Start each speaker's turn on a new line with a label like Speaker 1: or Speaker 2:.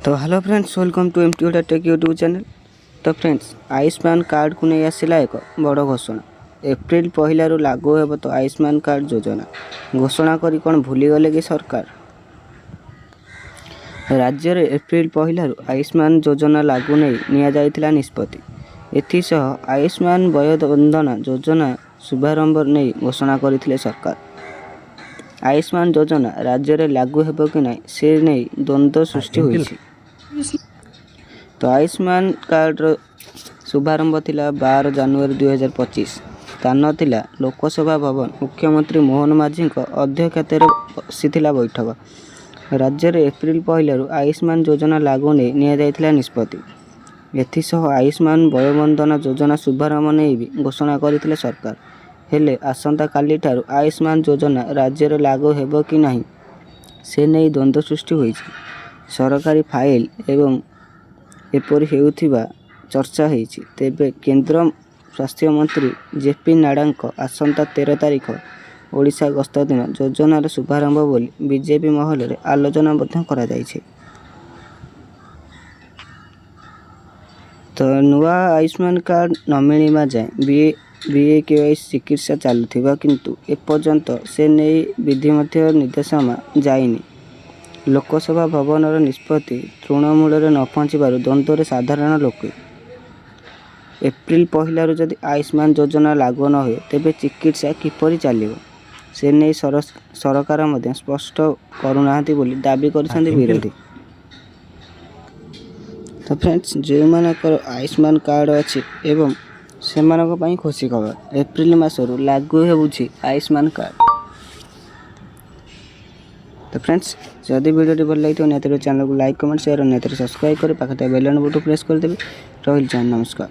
Speaker 1: ତ Hello friends, welcome to MT Odia Tech YouTube channel. ତ friends, Ayushman କାର୍ଡ଼କୁ ନେଇ ଆସିଲା ଏକ ବଡ଼ ଘୋଷଣା। ଏପ୍ରିଲ 1ରୁ ଲାଗୁ ହେବ ତ ଆୟୁଷ୍ମାନ କାର୍ଡ଼ ଯୋଜନା। ଘୋଷଣା କରି କ'ଣ ଭୁଲିଗଲେ କି ସରକାର? ରାଜ୍ୟରେ ଏପ୍ରିଲ 1ରୁ ଆୟୁଷ୍ମାନ ଯୋଜନା ଲାଗୁ ନେଇ ନିଆଯାଇଥିଲା ନିଷ୍ପତ୍ତି। ଏଥିସହ ଆୟୁଷ୍ମାନ ବୟୋବନ୍ଦନା ଯୋଜନା ଶୁଭାରମ୍ଭ ନେଇ ଘୋଷଣା କରିଥିଲେ ସରକାର। ଆୟୁଷ୍ମାନ ଯୋଜନା ରାଜ୍ୟରେ ଲାଗୁ ହେବ କି ନାହିଁ, ସେ ନେଇ ଦ୍ୱନ୍ଦ୍ୱ ସୃଷ୍ଟି ହୋଇଛି। ତ ଆୟୁଷ୍ମାନ କାର୍ଡ଼ର ଶୁଭାରମ୍ଭ ଥିଲା 12 ଜାନୁଆରୀ 2025। ସ୍ଥାନ ଥିଲା ଲୋକସେବା ଭବନ। ମୁଖ୍ୟମନ୍ତ୍ରୀ ମୋହନ ମାଝୀଙ୍କ ଅଧ୍ୟକ୍ଷତାରେ ବସିଥିଲା ବୈଠକ। ରାଜ୍ୟରେ ଏପ୍ରିଲ 1ରୁ ଆୟୁଷ୍ମାନ ଯୋଜନା ଲାଗୁ ନେଇ ନିଆଯାଇଥିଲା ନିଷ୍ପତ୍ତି। ଏଥିସହ ଆୟୁଷ୍ମାନ ବୟୋବନ୍ଦନା ଯୋଜନା ଶୁଭାରମ୍ଭ ନେଇ ବି ଘୋଷଣା କରିଥିଲେ ସରକାର। ହେଲେ ଆସନ୍ତାକାଲିଠାରୁ ଆୟୁଷ୍ମାନ ଯୋଜନା ରାଜ୍ୟରେ ଲାଗୁ ହେବ କି ନାହିଁ, ସେ ନେଇ ଦ୍ୱନ୍ଦ୍ୱ ସୃଷ୍ଟି ହୋଇଛି। ସରକାରୀ ଫାଇଲ୍ ଏବଂ ଏପରି ହେଉଥିବା ଚର୍ଚ୍ଚା ହୋଇଛି। ତେବେ କେନ୍ଦ୍ର ସ୍ୱାସ୍ଥ୍ୟମନ୍ତ୍ରୀ ଜେପି ନଡ୍ଡାଙ୍କ ଆସନ୍ତା 13 ତାରିଖ ଓଡ଼ିଶା ଗସ୍ତ ଦିନ ଯୋଜନାର ଶୁଭାରମ୍ଭ ବୋଲି ବିଜେପି ମହଲରେ ଆଲୋଚନା ମଧ୍ୟ କରାଯାଇଛି। ତ ନୂଆ ଆୟୁଷ୍ମାନ କାର୍ଡ଼ ନ ମିଳିବା ଯାଏଁ ବିଏକେୱାଇ ଚିକିତ୍ସା ଚାଲୁଥିବା, କିନ୍ତୁ ଏପର୍ଯ୍ୟନ୍ତ ସେ ନେଇ ବିଧି ମଧ୍ୟ ନିର୍ଦ୍ଦେଶନାମା ଯାଇନି। ଲୋକସେବା ଭବନର ନିଷ୍ପତ୍ତି ତୃଣମୂଳରେ ନ ପହଞ୍ଚିବାରୁ ଦ୍ୱନ୍ଦ୍ୱରେ ସାଧାରଣ ଲୋକେ। ଏପ୍ରିଲ 1ରୁ ଯଦି ଆୟୁଷ୍ମାନ ଯୋଜନା ଲାଗୁ ନ ହୁଏ, ତେବେ ଚିକିତ୍ସା କିପରି ଚାଲିବ, ସେ ନେଇ ସରକାର ମଧ୍ୟ ସ୍ପଷ୍ଟ କରୁନାହାନ୍ତି ବୋଲି ଦାବି କରିଛନ୍ତି ବିରୋଧୀ। ତ ଫ୍ରେଣ୍ଡସ୍, ଯେଉଁମାନଙ୍କର ଆୟୁଷ୍ମାନ କାର୍ଡ଼ ଅଛି ଏବଂ ସେମାନଙ୍କ ପାଇଁ ଖୁସି ଖବର, ଏପ୍ରିଲ ମାସରୁ ଲାଗୁ ହେଉଛି ଆୟୁଷ୍ମାନ କାର୍ଡ଼। ତ ଫ୍ରେଣ୍ଡସ୍, ଯଦି ଭିଡ଼ିଓଟି ଭଲ ଲାଗିଥିବ, ନିହାତି ଚ୍ୟାନେଲକୁ ଲାଇକ୍, କମେଣ୍ଟ, ସେୟାର, ନିହାତି ସବସ୍କ୍ରାଇବ୍ କରି ପାଖରେ ଥିବା ବେଲ୍ ବଟନ୍ ପ୍ରେସ୍ କରିଦେବେ। ରହିଲି, ନମସ୍କାର।